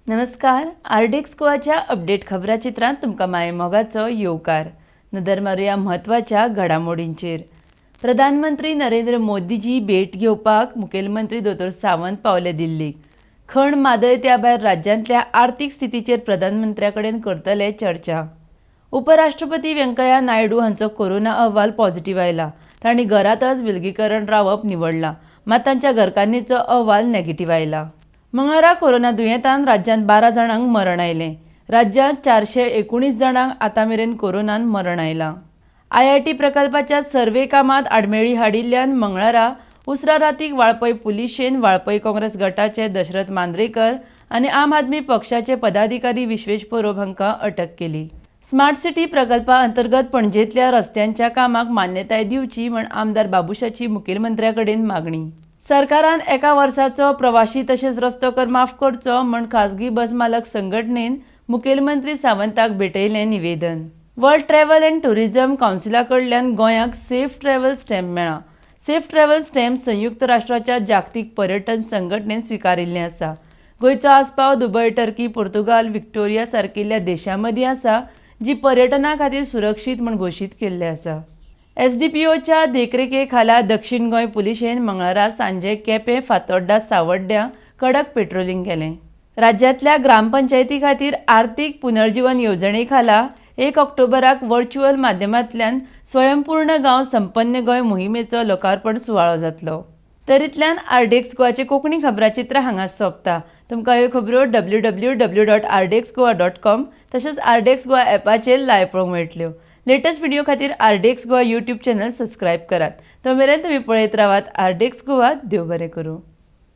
नमस्कार, RDX गोवाच्या update खबराचित्रांत तुमकां मायेमोगाचो येवकार. नदर मारुया म्हत्वाच्या घडामोडींचेर. प्रधानमंत्री नरेंद्र मोदीजी भेट घेवपाक मुखेलमंत्री दोतोर सावंत पावले दिल्लीक. खण म्हादय त्या भायर राज्यांतल्या आर्थीक स्थितीचेर प्रधानमंत्र्या कडेन करतले चर्चा. उपराष्ट्रपती व्यंकय्या नायडू हांचो कोरोना अहवाल पॉझिटिव्ह आयला. तांणी घरांतच विलगीकरण रावप निवडलां, मात तांच्या घरकान्नीचो अहवाल नेगेटिव्ह आयला. मंगळारा कोरोना दुयेंतान राज्यांत 12 जाणांक मरण आयलें. राज्यांत 419 जाणांक आतां मेरेन कोरोनान मरण आयलां. आयआयटी प्रकल्पाच्या सर्वे कामांत आडमेळी हाडिल्ल्यान मंगळारा उसरा रातीक वाळपय पुलिशेन वाळपय काँग्रेस गटाचे दशरथ मांद्रेकर आनी आम आदमी पक्षाचे पदाधिकारी विश्वेश परब हांकां अटक केली. स्मार्ट सिटी प्रकल्पा अंतर्गत पणजेंतल्या रस्त्यांच्या कामाक मान्यताय दिवची म्हण आमदार बाबुशाची मुखेलमंत्र्या कडेन मागणी. सरकारान एका वर्साचो प्रवाशी तशेंच रस्तो कर माफ करचो म्हण खाजगी बस मालक संघटनेन मुखेलमंत्री सावंताक भेटयलें निवेदन. वर्ल्ड ट्रॅव्हल अँड टुरिझम कावन्सिला कडल्यान गोंयाक सेफ ट्रॅव्हल स्टॅम्प मेळ्ळा. सेफ ट्रॅव्हल स्टॅम्प संयुक्त राष्ट्राच्या जागतीक पर्यटन संघटनेन स्विकारिल्लें आसा. गोंयचो आस्पाव दुबय, टर्की, पुर्तुगाल, विक्टोरिया सारकिल्ल्या देशां मदीं आसा, जी पर्यटना खातीर सुरक्षीत म्हूण घोशीत केल्ले आसा. एसडीपीओच्या देखरेखे खाला दक्षीण गोंय पुलिशेन मंगळारा सांजे केपें, फातोड्डा, सावड्ड्यां कडक पेट्रोलिंग केलें. राज्यांतल्या ग्रामपंचायती खातीर आर्थीक पुनर्जीवन येवजणे खाला 1 ऑक्टोबराक व्हर्च्युअल माध्यमांतल्यान स्वयंपूर्ण गांव संपन्न गोंय मोहिमेचो लोकार्पण सुवाळो जातलो. तरीतल्यान आरडीएक्स गोवाचे कोंकणी खबराचित्र हांगा सोंपता. तुमकां ह्यो खबरो www.rdxgoa.com तशेंच आरडीएक्स गोवा एपाचेर लायव्ह पळोवंक मेळटल्यो. लेटस्ट व्हिडिओ खातीर RDX Goa YouTube channel subscribe करात. तो मेरेन तुमी पळयत रावात आरडीएक्स गोवा. देव बरें करूं.